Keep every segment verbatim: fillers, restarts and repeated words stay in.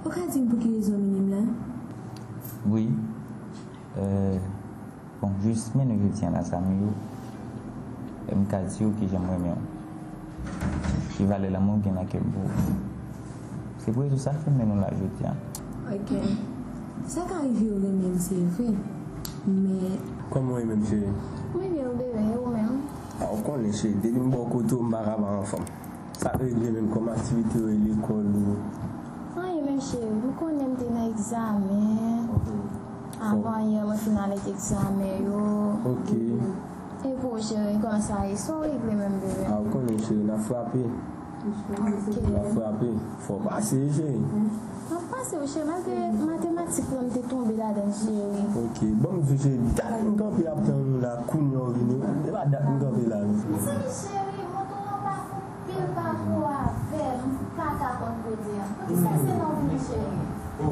Ou ka di m pou ki rezon w mennen m la? Wi. Euh, bon, jis mennen jodi a la, zanmi yo. E m ka di w kijan m renmen w. Ki valè lanmou w gen nan kè m pou ou. Se pou rezon sa k fè m mennen w la jodi a. Ok. Sa ka rive w renmen m, se vre. Men. Kòman w ye menm, cheri? M renmen w, bebe, e ou menm? A, ou konnen, cheri, depi m bò kote w, m pa ka pa anfòm. Sa k regle menm, kòman aktivite yo ye, lekòl ou? Anyen menm, cheri, ou konnen m te nan egzamen. Ok. Avan yè, mwen fin al ak egzamen yo. Ok. E pou ou, cheri, kòman sa ye? Sa w regle menm, bebe? A, ou konnen, cheri, n ap frape. Ok. N ap frape. Fò w pase, cheri. M ap pase wi, cheri, malgre matematik lan m te tonbe ladan l, cheri. Ok, ban m di w, cheri, dat m kanpe ap tann ou la, kounye a w vini. Se pa dat m kanpe la, non. Mezanmi, cheri, moto an pa fout pil pakou avè m, m pa ka konn kote a. Poukisa se la w vini, cheri? Oh,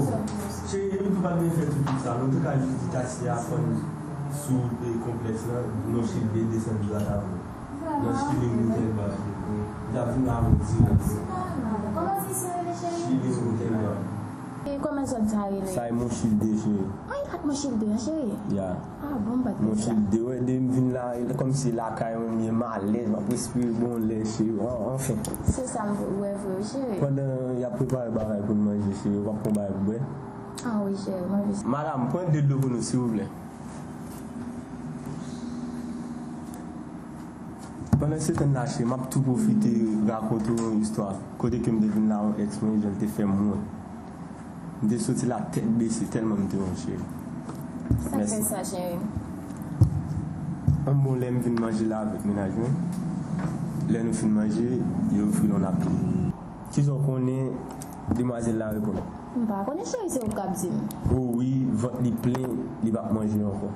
cheri, e nou tou pa t vin fè tout, tout sa, non, nou te ka jis di taksi a fò n sou, e, konplèks lan, nou chile desann dwat avè w. Nan Chili Mountain Bar. Li t ap vin avè w dirèk. Kòman ti sere de cheri? Chili Mountain Bar. E kòman zòn sa rele? Sa e Mochilde, cheri. Ay, ak Mochilde an, cheri? Ya. Ah, bon, m pa t konn sa. Mochilde, wè, de m vin la, e kòmsi lakay mwen, m ye, m alèz, m ap respire bon lè, cheri. An-, anfen. Se sa m vle wè vre, cheri. Pandan y ap prepare bagay pou n manje, cheri, w ap pran bagay pou bwè? Ah wi, cheri, m anvi sa. Madam, pran de dlo pou nou, silvouplè. Pandan se tan la, cheri, m ap tou pwofite rakonte w yon istwa. Kote ke m te vin la, yon èks mwen, jan l te fè m wont. M te soti la tèt bese, tèlman m te wont, cheri. Sa k fè sa, cheri? Yon bon lè m vin manje la avèk mennaj mwen. Lè nou fin manje, yo ofri nou yon napkin. Kisa w konnen demwazèl la reponn? M pa konnen, cheri, se ou k ap di m. O wi, vant li plen, li p ap manje ankò.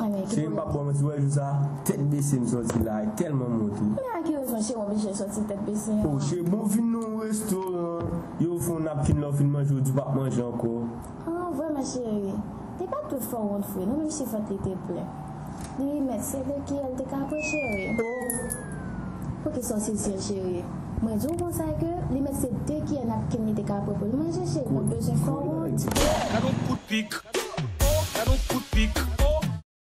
Cheri, m p ap ba w manti, wè jou sa, tèt bese m soti la, tèlman m wont wi. Men a ki rezon, cheri, w oblije soti tèt bese an? O, cheri, bon, vin nan yon restoran, yo ofri w napkin, lè w fin manje, yo di w p ap manje ankò. Ah, vrèman, cheri. Li pa t dwe fè w wont vre, non, menm si vant li te plen. Li mèt se de kiyè l te ka pran, cheri. O! Poukisa w sezi an, cheri? Mwen di w konsa ke li mèt se de kiyè napkin li te ka pran pou l manje, cheri. Mwen bezwen fè w wont. Gad yon kout pik. Oh, gad yon kout pik.